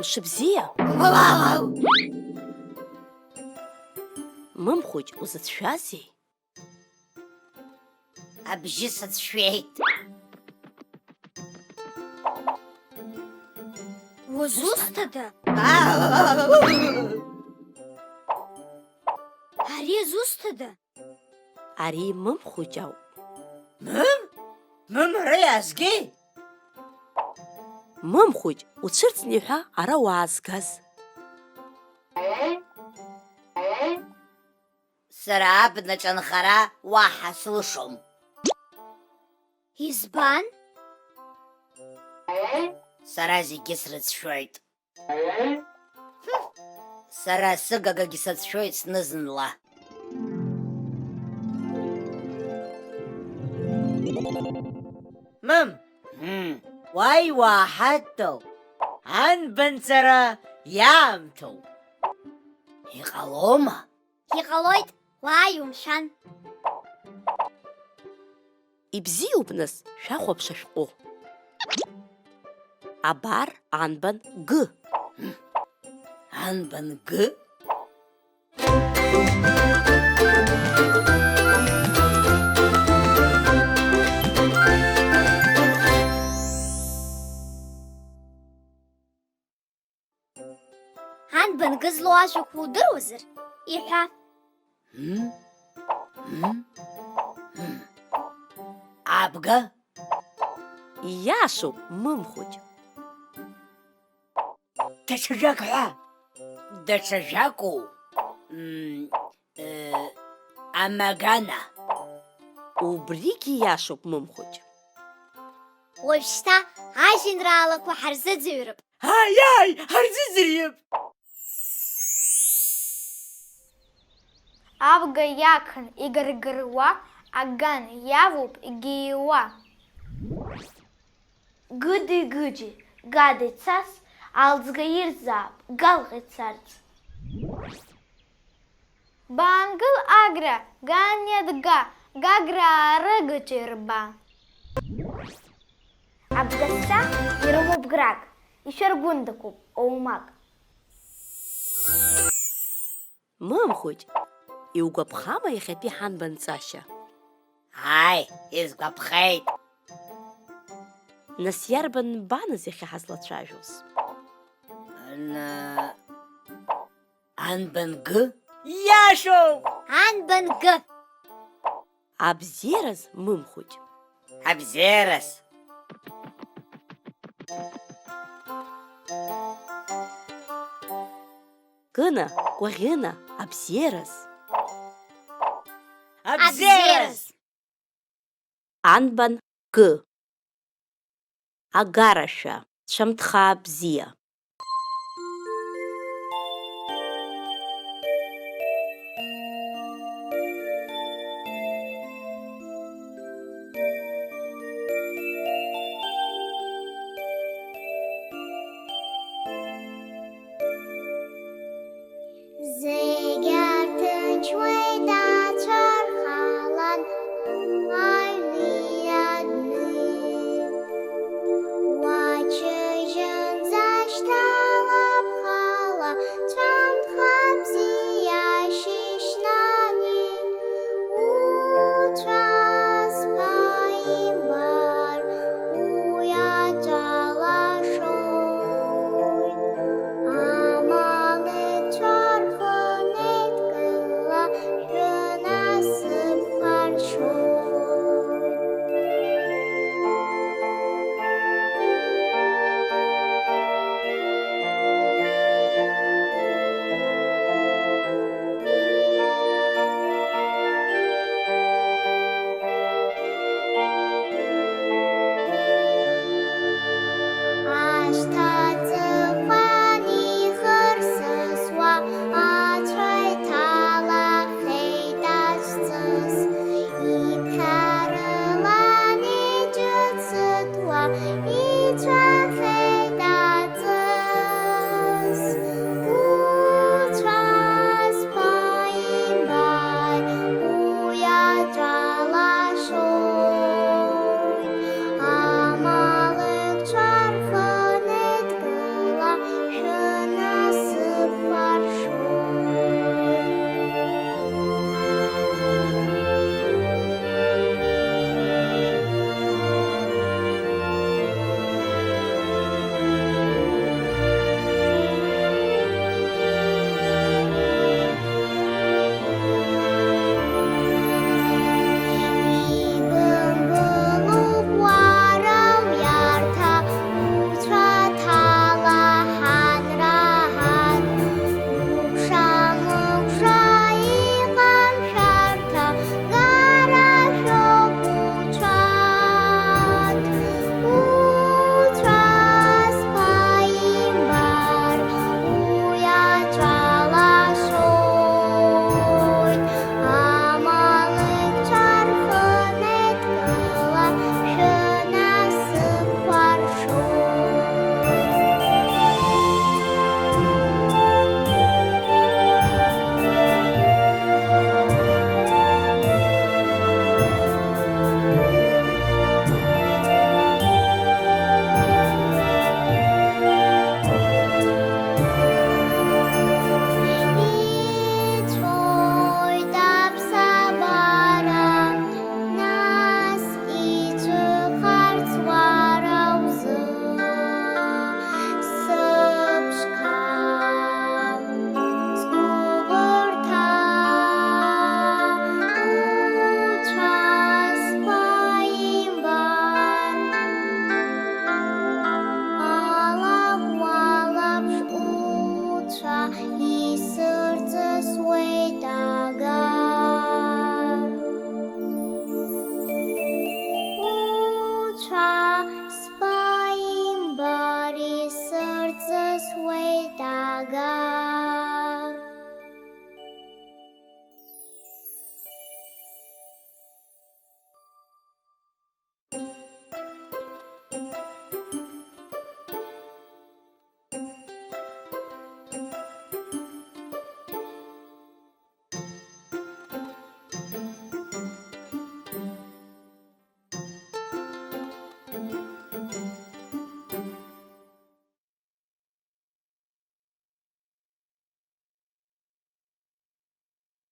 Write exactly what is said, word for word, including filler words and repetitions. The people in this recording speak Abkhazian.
Мшыбзиа! Мымхәыҷ, узыцәшәазеи? Абжьы сыцәшәеит. Узусҭада? Ари зусҭада? Ари Мымхәыҷ ауп. Мым? Мым ара иаазгеи? Мымхәыҷ, уцәырҵны иҳәа ара уаазгаз. Сара абнаҿ анхара уаҳа слышом. Избан? Сара зегьы срыцәшәоит. Сара сыгагагь сацәшәоит зны-зынла. Мым! Мм. Уааи уааҳадтәал, анбанҵара иаамҭоу. Иҟалома? Иҟалоит, уааи умшәан. Ибзиоуп, нас, шәахәаԥш ашәҟәы. Абар анбан Г. Анбан Г? Анбан Г злоу ажәақәа удыруазар, иҳәа. М? М? М? Абга? Ииашоуп, Мымхәыҷ. Даҽа жәак ҳәа. Даҽа жәакоу? М, э, амагана. Убригьы ииашоуп, Мымхәыҷ. Уажәшьҭа ажәеинраалақәа ҳарзыӡырҩып. Ааи, ааи, ҳарзыӡырҩып! Абга иахан игаргаруа, аган иавоуп игииуа. Гыди-гыди, гади цас, алҵга ирзаап, галӷи царц. Баангыл Агра, Ганиа Дга, Гаграа рыгыҿ ирба. Абгасҵа ирымоуп грак, ишәаргәындақәоуп оумак. Мымхәыҷ, иугәаԥхама иахьатәи ҳанбанҵашьа? Ааи, исгәаԥхеит. Нас иарбан нбаныз иахьа ҳазлацәажәоз? Н-, Анбан Г? Иашоуп! Анбан Г? Абзиараз, Мымхәыҷ. Абзиараз. Кына, Кәаӷьына, абзиараз. Абзиараз! Анбан Г. Агарашәа, цәамҭхаа бзиа.